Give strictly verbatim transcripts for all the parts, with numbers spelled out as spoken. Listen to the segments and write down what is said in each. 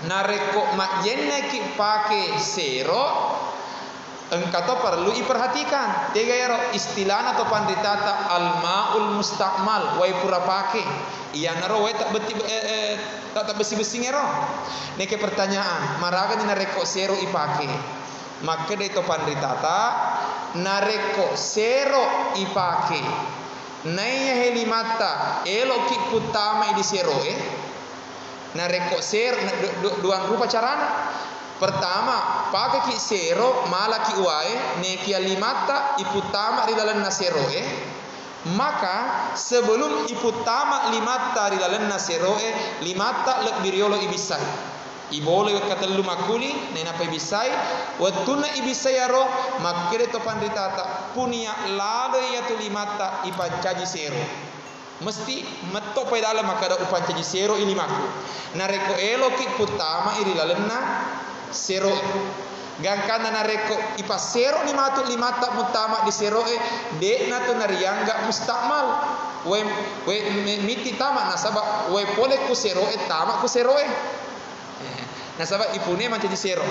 Narekko majjenneki pake sero, engka to perlu iperhatikan. Tega ero istilahna to panritata al-ma'ul musta'mal, wae pura pake. Iyanaro wae tabbetti-, eh, eh, ta-, tabbessi-bessingero. Neke pertanyaan, maragani narekko sero ipake? Makkedai to panritata, narekko sero ipake, naiyahe limatta eloki puttamai di seroe, narekko sero, na-, du-, du-, duang rupa carana. Pertama, pakeki sero, malaki uwae, nekia limatta iputtama ri lalenna seroe, maka sebelum iputtama limatta ri lalenna seroe, limatta lebbi riolo ibissai. Iboloi wekka tellu makkuli, nainappa ibissai. Wettunna ibissai aro, makkeda to panritata, punia laloi iyatu limatta ipancaji sero. Mesti mettopai laleng makkeda upancaji sero i limakku. Narekko eloki puttamai ri lalenna seroe. Gangkanna narekko ipasseroni matu limatta muttama di seroe, de'na tu nariangga mustakmal. Wae, wae me-, mitti tama nasaba wae pole ku seroe tama ku seroe. Eh, nasaba ipune mancaji sero.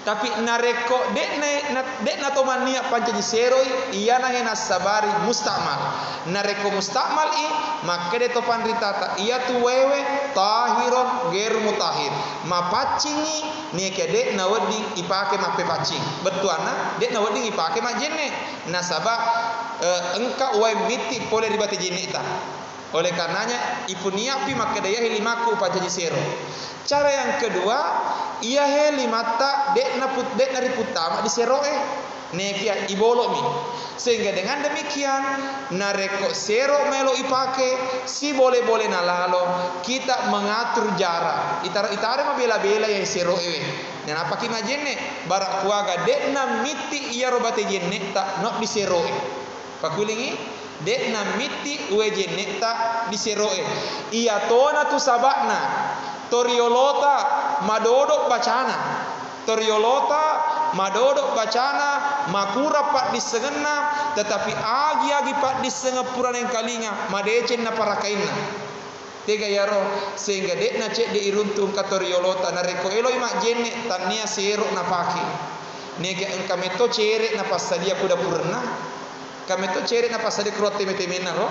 Tapi narekko de'na, na-, de'na to mannia pancaji seroi, iyanahe nassabari mustakmal. Narekko mustakmal i, makkeda to panritata, iyatu waewe tahiron gairu mutahhir. Mapaccingi, nekia de'na wedding ipake mappepaccing. Bettuanna, de'na wedding ipake majjenne. Nasaba, eh, engka wae mitti pole ri bate jenne'ta. Oleh karenanya, ipuniapi makkeda, iyahe limakku upancaji sero. Cara yang kedua, iyahe limatta de'na put-, de'na riputtama di seroe. Nekia ibolomi. Sehingga dengan demikian, narekko sero melo ipake, sibole-bolena lalo, kita mengatur jarak. Itara-, itare mabela-bela iyahe seroe we. Nenapaki majenne, bara kuaga de'na mitti iyaro bate jenne'ta, no di seroe. Pakulingi, de'na mitti uwe jenne'ta di seroe. Iyatona tu saba'na, toriolota madodo bacana. Toriolota madodo bacana, makura paddissengenna, tetapi agi-agi paddissengeng pura naengkalinga, madeceng naparakainna. Tega iyaro, sehingga de'na cedde iruntu engka toriolota, narekko eloi majjenne, tannia sero napake. Nega engka metto cere napassadia ku dapurenna, engka metto cere napassadia ku ruang teme-temenna ro.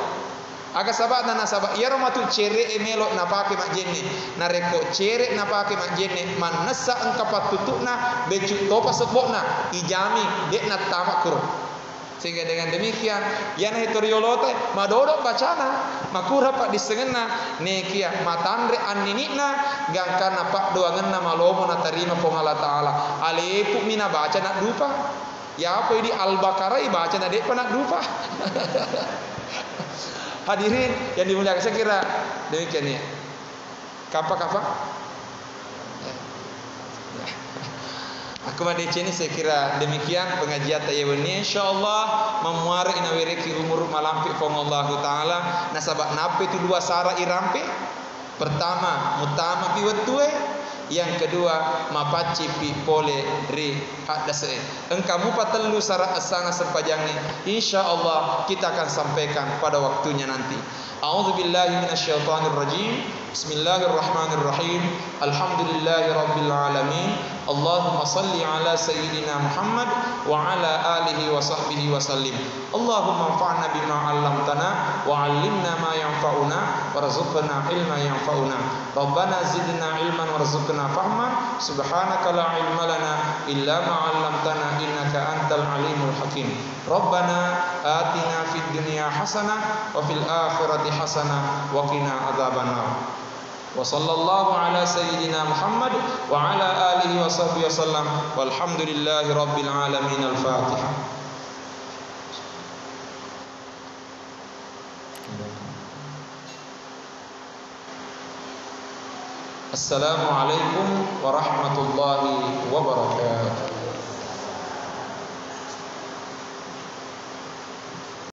Aga saba'na? Nasaba iyaro matu cere e melo napake majjenne. Narekko cere napake majjenne, mannessa engka pattutu'na, beccu topa sebbo'na, ijami de'na tama kuro. Sehingga dengan demikian, iyanahe toriolota madodo bacana, makura paddissengenna, nekia matanre annini'na, gangkanna paddoangenna malomo natarima Puang Allah Ta'ala. Alepu'mi nabaca naddupa. Yapo idi Al-Baqarah ibaca nade'pa naddupa. Hadirin yang dimuliakan, saya kira demikian ya. Kapang, kapang? Ya. Ya. Aku madeceng ni, saya kira demikian pengajian ta iya wenni. Insyaallah, mamuare inawereki umur malampe Puang Allahu Ta'ala. Nasaba nappa tu dua sara irampe. Pertama, muttamapi wettue. Yang kedua, mapaccipi pole ri haddase'e. Engka mupa tellu sara essanga sempajangnge. Insyaallah, kita akan sampaikan pada waktunya nanti. أعوذ بالله من الشيطان الرجيم. بسم الله الرحمن الرحيم. الحمد لله رب العالمين. اللهم صل على سيدنا محمد وعلى آله وصحبه وسلم. اللهم انفعنا بما علمتنا وعلمنا ما ينفعنا وارزقنا علما ينفعنا. ربنا زدنا علما وارزقنا فهما. سبحانك لا علم لنا إلا ما علمتنا إنك أنت العليم الحكيم. ربنا آتنا في الدنيا حسنة وفي الآخرة حسنة وقنا عذاب النار. وصلى الله على سيدنا محمد وعلى آله وصحبه وسلم. والحمد لله رب العالمين. الفاتحة. السلام عليكم ورحمة الله وبركاته.